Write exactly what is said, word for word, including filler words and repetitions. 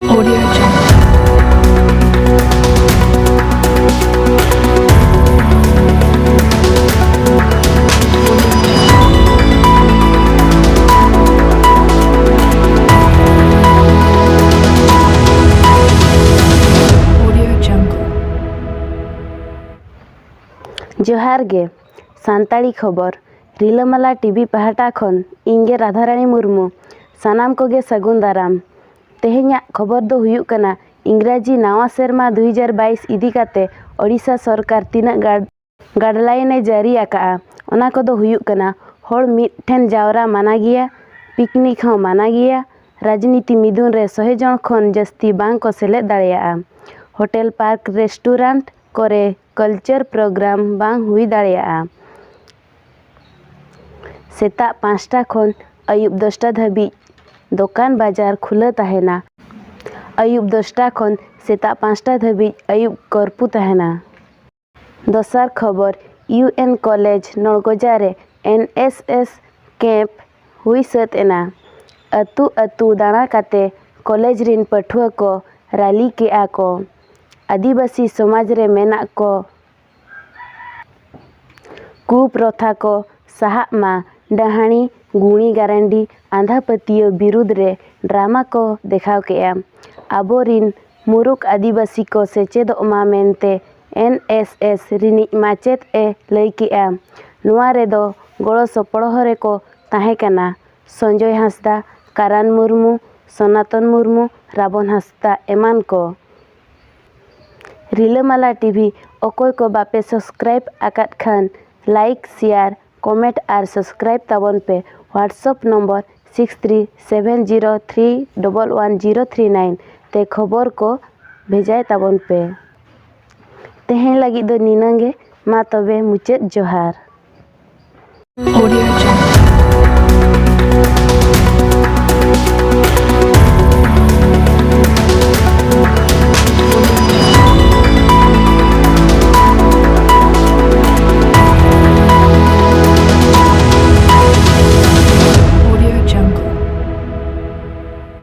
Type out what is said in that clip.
Audio Jungle. Audio Jungle. ᱡᱚᱦᱟᱨ ᱜᱮ᱾ ᱥᱟᱱᱛᱟᱲᱤ ᱠᱷᱚᱵᱚᱨ, ᱨᱤᱞᱟᱹᱢᱟᱞᱟ ᱴᱤᱵᱷᱤ ᱯᱟᱦᱴᱟ ᱠᱷᱚᱱ ᱤᱧ ᱜᱮ ᱨᱟᱫᱷᱟᱨᱟᱱᱤ ᱢᱩᱨᱢᱩ᱾ ᱥᱟᱱᱟᱢ ᱠᱚᱜᱮ ᱥᱟᱹᱜᱩᱱ ᱫᱟᱨᱟᱢ᱾ ᱛᱮᱦᱮᱧᱟᱜ ᱠᱷᱚᱵᱚᱨ ᱫᱚ ᱦᱩᱭᱩᱜ ᱠᱟᱱᱟ, ᱤᱝᱨᱟᱡᱤ ᱱᱟᱣᱟ ᱥᱮᱨᱢᱟ ᱫᱩ ᱦᱟᱡᱟᱨ ᱵᱟᱭᱤᱥ ᱤᱫᱤ ᱠᱟᱛᱮ ᱳᱰᱤᱥᱟ ᱥᱚᱨᱠᱟᱨ ᱛᱤᱱᱟᱹᱜ ᱜᱟᱱ ᱜᱟᱭᱤᱰᱞᱟᱭᱤᱱ ᱮ ᱡᱟᱹᱨᱤ ᱟᱠᱟᱫᱼᱟ, ᱚᱱᱟ ᱠᱚᱫᱚ ᱦᱩᱭᱩᱜ ᱠᱟᱱᱟ, ᱦᱚᱲ ᱢᱤᱫ ᱴᱷᱮᱱ ᱡᱟᱣᱨᱟ ᱢᱟᱱᱟ ᱜᱮᱭᱟ, ᱯᱤᱠᱱᱤᱠ ᱦᱚᱸ ᱢᱟᱱᱟ ᱜᱮᱭᱟ, ᱨᱟᱡᱽᱱᱤᱛᱤ ᱢᱤᱫᱩᱱ ᱨᱮ ᱥᱚᱭ ᱡᱚᱱ ᱠᱷᱚᱱ ᱡᱟᱹᱥᱛᱤ ᱵᱟᱝ ᱠᱚ ᱥᱮᱞᱮᱫ ᱫᱟᱲᱮᱭᱟᱜᱼᱟ, ᱦᱳᱴᱮᱞ, ᱯᱟᱨᱠ, ᱨᱮᱥᱴᱩᱨᱮᱱᱴ ᱠᱚᱨᱮ ᱠᱟᱞᱪᱟᱨ ᱯᱨᱳᱜᱨᱟᱢ ᱵᱟᱝ ᱦᱩᱭ ᱫᱟᱲᱮᱭᱟᱜᱼᱟ, ᱥᱮᱛᱟᱜ ᱯᱟᱸᱪᱴᱟ ᱠᱷᱚᱱ ᱟᱹᱭᱩᱵ ᱫᱚᱥᱴᱟ ᱫᱷᱟᱹᱵᱤᱡ ᱫᱚᱠᱟᱱ ᱵᱟᱡᱟᱨ ᱠᱷᱩᱞᱟᱹᱣ ᱛᱟᱦᱮᱱᱟ, ᱟᱹᱭᱩᱵ ᱫᱚᱥᱴᱟ ᱠᱷᱚᱱ ᱥᱮᱛᱟᱜ ᱯᱟᱸᱪᱴᱟ ᱫᱷᱟᱹᱵᱤᱡ ᱟᱹᱭᱩᱵ ᱠᱚᱨᱯᱷᱤᱭᱩ ᱛᱟᱦᱮᱱᱟ᱾ ᱫᱚᱥᱟᱨ ᱠᱷᱚᱵᱚᱨ, ᱤᱭᱩ ᱮᱱ ᱠᱚᱞᱮᱡᱽ ᱱᱚᱲᱜᱚᱡᱟ ᱨᱮ ᱮᱱ ᱮᱥ ᱮᱥ ᱠᱮᱢᱯ ᱦᱩᱭ ᱥᱟᱹᱛ ᱮᱱᱟ᱾ ᱟᱹᱛᱩ ᱟᱹᱛᱩ ᱫᱟᱬᱟ ᱠᱟᱛᱮ ᱠᱚᱞᱮᱡᱽ ᱨᱤᱱ ᱯᱟᱹᱴᱷᱩᱣᱟᱹ ᱠᱚ ᱨᱟᱹᱞᱤ ᱠᱮᱜᱼᱟ ᱠᱚ᱾ ᱟᱹᱫᱤᱵᱟᱹᱥᱤ ᱥᱚᱢᱟᱡᱽ ᱨᱮ ᱢᱮᱱᱟᱜ ᱠᱚ ᱠᱩᱯᱨᱚᱛᱷᱟ ᱠᱚ ᱥᱟᱦᱟᱜ ᱢᱟ, ᱰᱟᱹᱦᱟᱹᱲᱤ, ᱜᱩᱱᱤ ᱜᱟᱨᱟᱱᱰᱤ, ᱟᱸᱫᱷᱟ ᱯᱟᱹᱛᱭᱟᱹᱣ ᱵᱤᱨᱩᱫᱽ ᱨᱮ ᱰᱨᱟᱢᱟ ᱠᱚ ᱫᱮᱠᱷᱟᱣ ᱠᱮᱜᱼᱟ᱾ ᱟᱵᱚᱨᱤᱱ ᱢᱩᱨᱩᱠ ᱟᱹᱫᱤᱵᱟᱹᱥᱤ ᱠᱚ ᱥᱮᱪᱮᱫᱚᱜ ᱢᱟ ᱢᱮᱱᱛᱮ ᱮᱱ ᱮᱥ ᱮᱥ ᱨᱤᱱᱤᱡ ᱢᱟᱪᱮᱫ ᱮ ᱞᱟᱹᱭ ᱠᱮᱜᱼᱟ᱾ ᱱᱚᱣᱟ ᱨᱮᱫᱚ ᱜᱚᱲᱚ ᱥᱚᱯᱚᱦᱚᱫ ᱨᱮᱠᱚ ᱛᱟᱦᱮᱸ ᱠᱟᱱᱟ ᱥᱚᱧᱡᱚᱭ ᱦᱟᱸᱥᱫᱟ, ᱠᱟᱨᱟᱱ ᱢᱩᱨᱢᱩ, ᱥᱚᱱᱟᱛᱚᱱ ᱢᱩᱨᱢᱩ, ᱨᱟᱵᱚᱱ ᱦᱟᱸᱥᱫᱟ ᱮᱢᱟᱱ ᱠᱚ᱾ ᱨᱤᱞᱟᱹᱢᱟᱞᱟ ᱴᱤᱵᱷᱤ ᱚᱠᱚᱭ ᱠᱚ ᱵᱟᱯᱮ ᱥᱟᱵᱥᱠᱨᱟᱭᱤᱵ ᱟᱠᱟᱫ ᱠᱷᱟᱱ, ᱞᱟᱭᱤᱠ, ᱥᱮᱭᱟᱨ, ᱠᱚᱢᱮᱱᱴ ᱟᱨ ᱥᱟᱵᱥᱠᱨᱟᱭᱤᱵ ᱛᱟᱵᱚᱱ ᱯᱮ᱾ WhatsApp number six three seven zero three double one zero three nine ᱛᱮ ᱠᱷᱚᱵᱚᱨ ᱠᱚ ᱵᱷᱮᱡᱟᱭ ᱛᱟᱵᱚᱱ ᱯᱮ᱾ ᱛᱮᱦᱮᱧ ᱞᱟᱹᱜᱤᱫ ᱫᱚ ᱱᱤᱱᱟᱹᱝ ᱜᱮ᱾ ᱢᱟ ᱛᱚᱵᱮ, ᱢᱩᱪᱟᱹᱫ ᱡᱚᱦᱟᱨ᱾ Audio Jungle.